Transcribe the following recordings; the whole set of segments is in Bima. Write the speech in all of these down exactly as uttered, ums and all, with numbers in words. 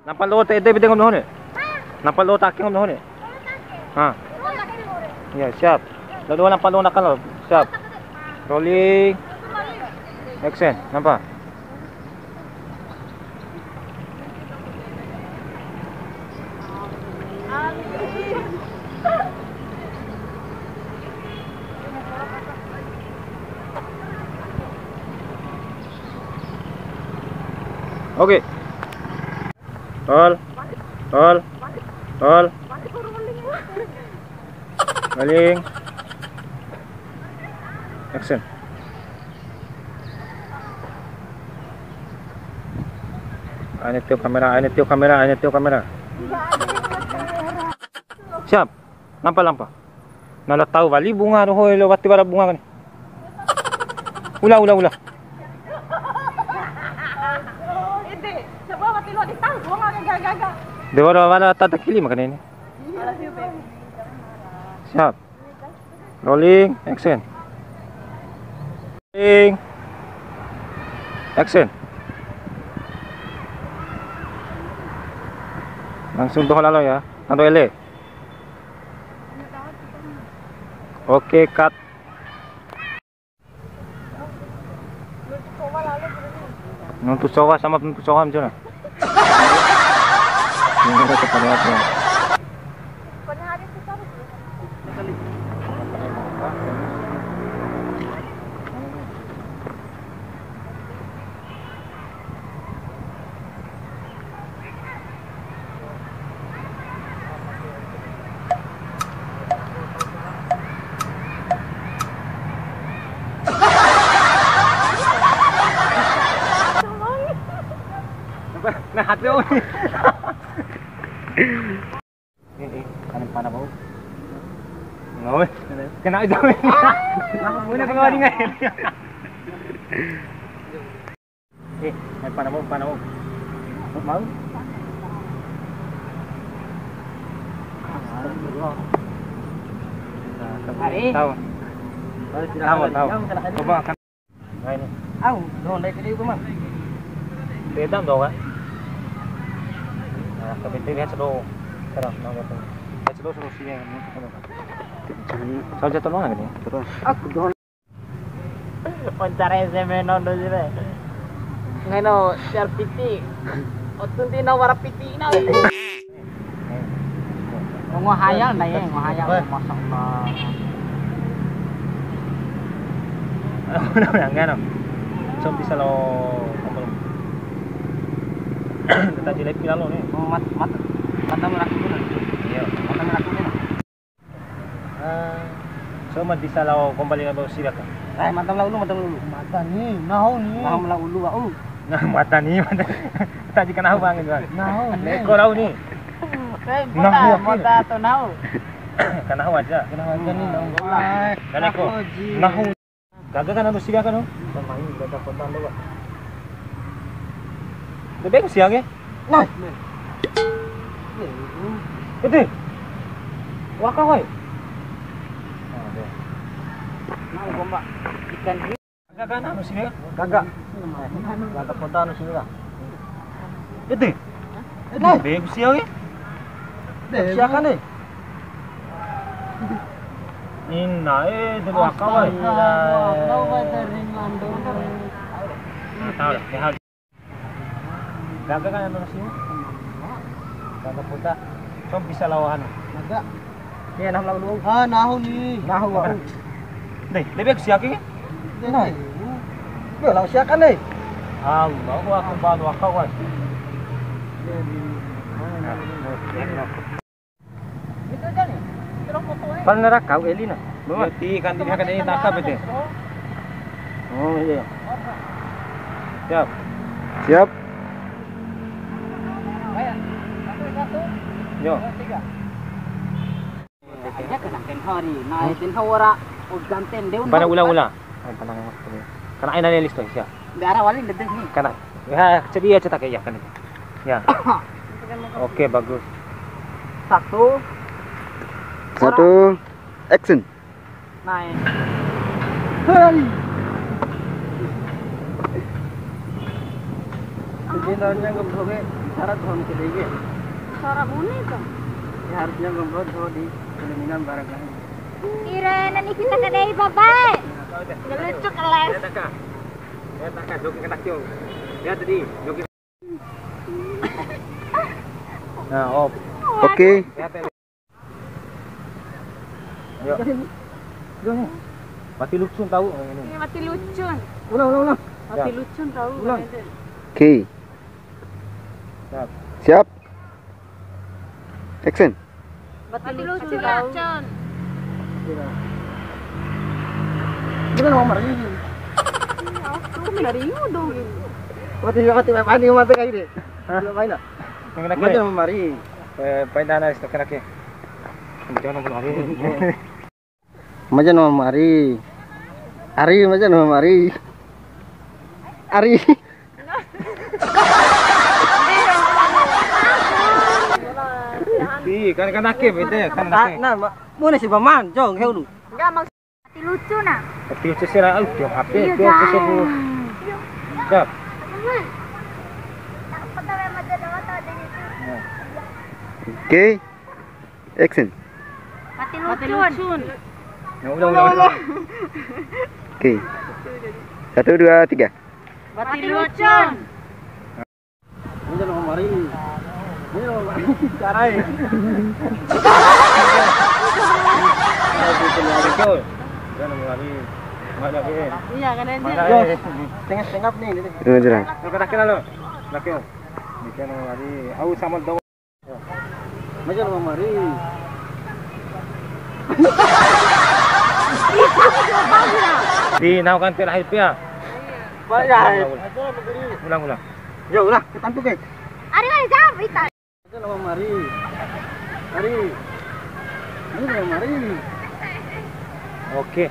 Nampa loa ta ede pede nggomi doho ni. Nampa loa ta ake nggomi doho ni. Ha. Iya, siap. Dua-dua nampa loa nakal. Siap. Rolling. Action. Nampa. Oke. Roll. Roll. Roll. Rolling. Action. Aina tio kamera, aina tio kamera, aina tio kamera. Siap. Lampa, lampa. Na lao tau wali bunga doho, lao wati wara bunga kani. Ula, ula, ula. Ede, coba wati lo di tau bunga, gaga, gaga. De wara, wara tata kili makanya ini. Siap. Rolling, action. Rolling. Action. Langsung doho lalo ya. Tando ele. Oke, cut. Nuntu sowa sama nuntu sowa, Cuna. Ini ada kepada apa? Nah, hati, oh. Ini, ini, paling panas, bau. Nggak, weh. Kena aja, weh. Mana kau ringai? Eh, panas, bau, panas, bau. Mau? Nah, tahu. Tahu, tahu. Coba kan. Nah, ini. Au, doho ndai tadi, Bang. Beda dong, kan? Nah, tapi itu lihat sedo. Terus, mau gitu. Lihat sedo solusinya, mau gitu, kan? Saja tolong lagi nih. Terus. Aku doho. Wawancara S M N on dulu, Bang. Ngeno, siar piti. Otun tino wara piti, nah. Ngohayal ndai, ngohayal, masya Allah. Udah, udah, enggak, no. Som bisa lo ngomong. Kita jelek pila lo nih. Oh, mat, mat, mata merah kuning. Iya. Mata merah kuning. Eh, so, ma disa lao kombali labo sira ka? Eh, mada ma lao ulu, mada ma lao ulu. Mada ni, nahu ni. Nahu ma lao ulu, wa'u. Nah, mada ni, mada. Tadi ka nahu bang, gitu. Nahu ni. Leko lao ni. Eh, nahu mada, yakin. Mada atau nahu? Ka nahu aja. Ka nahu aja ni, nahu. Ka leko. Nahu ji. Nahu. Gaga kan anu sia kan, no? Pemain gaga kota lo, Pak. Bebek sia ke? Nah. Ede. Waka, woi. Nah, deh. Nah, gomba. Ikan. Gaga kan anu sia? Gaga. Gaga kota anu sia. Ede. Ede. Bebek sia ke? Ede. Sia kan, deh? Ina, eh, dulu akal, woi. Astagfirullah, astagfirullah. Nah, tahu lah, ya, hal. Gaga kan anu sih? Gaga puta. Coba bisa lawan. Gaga. Iya, nahu lawan lu. Ah, nahu ni. Nahu, wa'u. Deh, lebih aku siaki. Nah. Yo, lawan siakan deh. Allahu Akbar, wa akbar. Nah, Pala neraka, au eli na. Bawa. Iya, ti, kan, ti, kan, ini tangkap itu. Oh, iya. Siap. Siap. Yo. Aja kena ten hari, nah, ten hawara, oh, ganten deh. Pada ula-ula. Ay, panang mas ko. Kana aina list to, siap. Nggak ada wali, ndedes nih. Kana. Ya, cedia cetak ya, kan. Ya. Oke, bagus. Satu. Satu. Action. Naik. Hai. Jadi, lawannya nggak boleh. Syarat doho mesti dei ke. Syarat muni to. Ya, harusnya membuat doho di pelaminan barang lain. Ire, nani kita ke dei, Bapak. Ngelucu kelas. Ya, taka. Ya, taka, joget kena kiong. Ya, tadi, joget. Nah, op. Oke. Ya, tadi. Yuk. Mati lucun tahu ini. Iya, mati lucun. Ulang, ulang, ulang. Mati lucun tahu. Ulang. Oke. Siap. Siap. Action. Mati lucun tahu. Bukan nomor ini. Aku menarik dong. Mati, mati, mati, mati kayak ini. Hah? Belum main, ah? Yang kena. Mati nomor ini. Eh, paling dana itu kena ke. Jangan mau lari. Maja no mari. Ari, maja no mari. Ari. Ih, kan, kan ake bete, kan ake. Nah, mone si paman, jong, he ulu. Enggak, maksud mati lucu, nah. Mati lucu sih, lah. Au, dia H P, iya, dia H P sih, Bu. Siap. Oke. Action. Mati lucun. Ya, ulang, ulang, ulang. Oke. Satu, dua, tiga. Mati lucun. Ini nomor ini. Ini nomor ini. Cara ini. Betul. Dia nomor ini. Mana, Be? Iya, kan, Be? Mana, Be? Tengah-tengah nih, ini. Ini, Jera. Lo kata kira lo. Laki, oh. Ini kan nomor ini. Au sama dong. Maja no mari. Di nau kan terakhir pia. Banyak. Ulang, ulang. Ya ulang, ketantu ke. Ari, ari, jawab, Ita. Maja no mari. Ari. Maja no mari. Oke.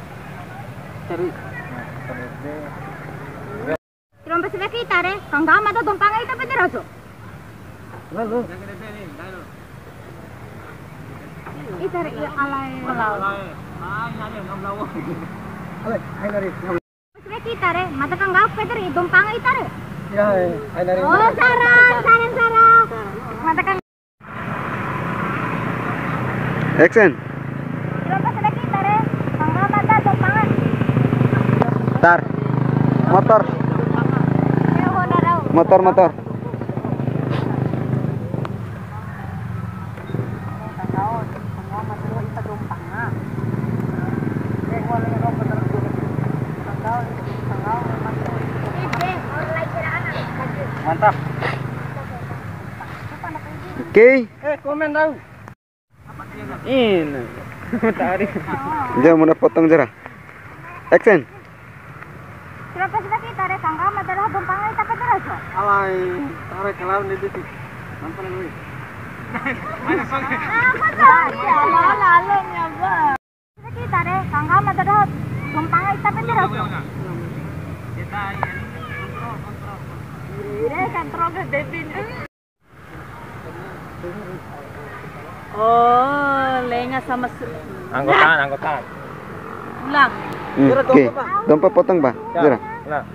Cari. Terus deh. Ti loa mpa sabua kai ita re, kangga mada dompangai ita pede rajo. Lalu. Ita re, iya, alai. Alai, ai nari. Sabua kai ita re, mada kangga pede re, dompangai ita re. Ya, ai nari. Oh, saran, saran, saran. Mada kang- Action. Tar. Motor. Motor, motor. Mantap. Oke. Eh, komen tahu. Ini. Tarik. Dia mau potong jerah. Action. Terus pas lagi tarik tangga, mata lah dompangai tapi terus. Alai, tarik ke lawan di titik. Nampak lu. Apa tadi? Ala lalu nyoba. Kita deh, kangga mata dah dompangai tapi terus. Kita ini kontrol, kontrol. Ini kontrol ke Devin. Oh, lenga sama su- Anggotaan, anggotaan. Ulang. Hmm, oke. Dompa potong, Pak. Ya. Jera. Ulang.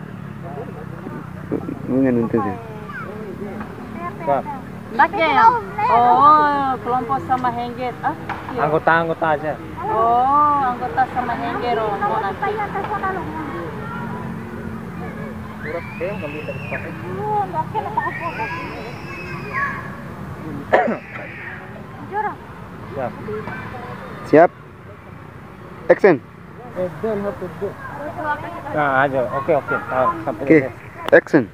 Bunga nanti sih. Siap. Ndake ya? Oh, kelompok sama hengger. Ah, iya. Anggota-anggota aja. Oh, anggota sama hengger, oh, mau nanti. Siap. Siap. Action. Nah, aja. Oke, oke. Tahu, sampai. Oke. Action.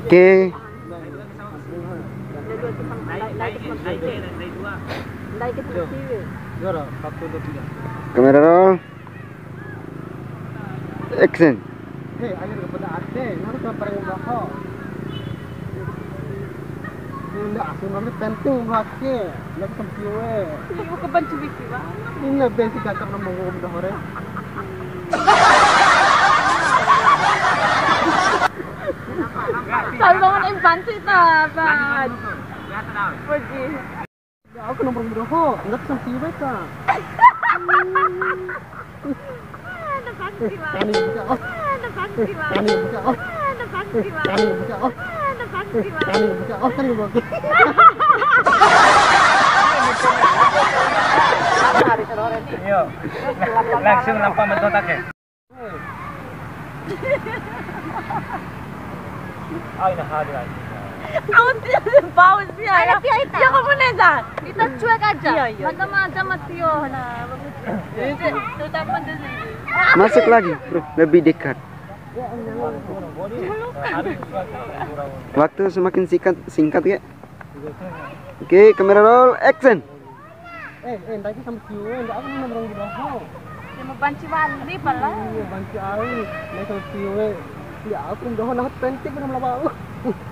Oke. Kamera roll. Action. Hei, akhir kepada ate, harus ngapain baho? Ini ndak, aku nanti penting buat ke, ndak kempiwe. Ini bukan bantu biki, Pak. Ini lebih si ganteng nang monggo udah hore. Kalau bangun em bantu itu, Pak. Pergi. Aku nomor berapa? Enggak bisa tiba, Kak. Ada bangsi, Bang. Ada bangsi, Bang. Ada bangsi, Bang. Ada bangsi, Bang. Iya. Langsung lampa mentotak ya. Aina hadir. Au tio bau sia ya. Ada tio ita. Ya, kamu neza. Kita cuek aja. Iya, iya. Macam-macam sama Tio. Nah, bagus. Itu, itu apa tuh? Masuk lagi, bro. Lebih dekat. Waktu semakin singkat, singkat ya. Oke, kamera roll, action. Eh, eh, ndai sama Tio, ndai aku nomor di bawah. Ya, mau banci wali pala. Iya, banci wali. Ndai sama Tio. Ya, aku udah nak penting pernah melaba aku.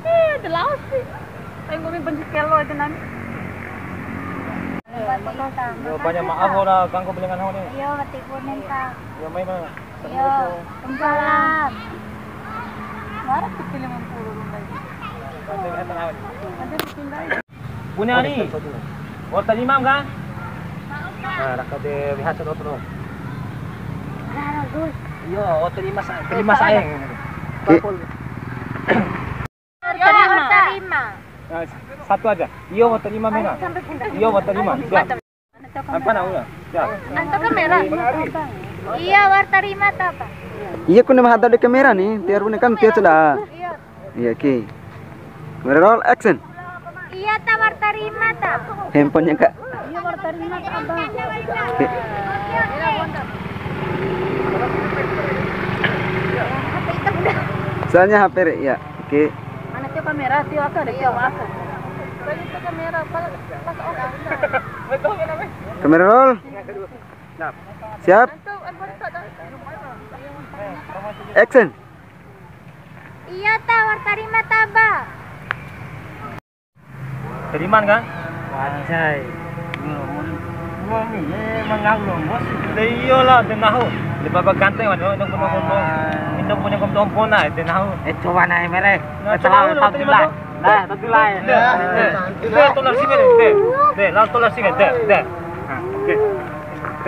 Eh, de laos sih. Ayo, ngomong banci kelo aja nanti. Yo, banyak maaf ora ganggu belengan ho ni. Iyo, mati kuning ta. Yo, mai mana? Iyo, assalamualaikum. Waalaikumsalam. Marah tuh pilih mempuru rumah ini. Ada pindah. Bune ani. Wota lima ka? Nah, raka de wiha sado terus. Iyo, wota lima sa-, lima sae. Oke. Terima. Terima. Nah, satu aja. Iyo, wota lima mena. Iyo, wota lima. Siap. Apa nak ulang? Siap. Anto kamera. Iya, wara tarima ta, Pak. Iya, ku ne mahadap di kamera ni, tiar bune kan tiar sudah. Iya. Iya, oke. Kamera roll, action. Iya ta, wara tarima ta. Handphonenya, Kak. Iya, wara tarima ta, Abang. Oke. Soalnya H P re, ya. Oke. Mana tio kamera, tio aka, ada tio aka. Tio kamera, pas, pas oke. Kamera roll. Siap. Action. Iya ta, wara tarima ta, Ba. Terimaan kan? Anjay. Wah, iya, emang ngau lombos. Lah iyalah, de nahu. De baba ganteng, waduh, ini punya kompon. Ini punya kompon, nah, de nahu. Eh, coba naik, mere. Nah, coba lu terima tuh. Nah, tentu lah. De, de, de, tolar sini, de. De, lalu tolar sini, de, de. Nah, oke.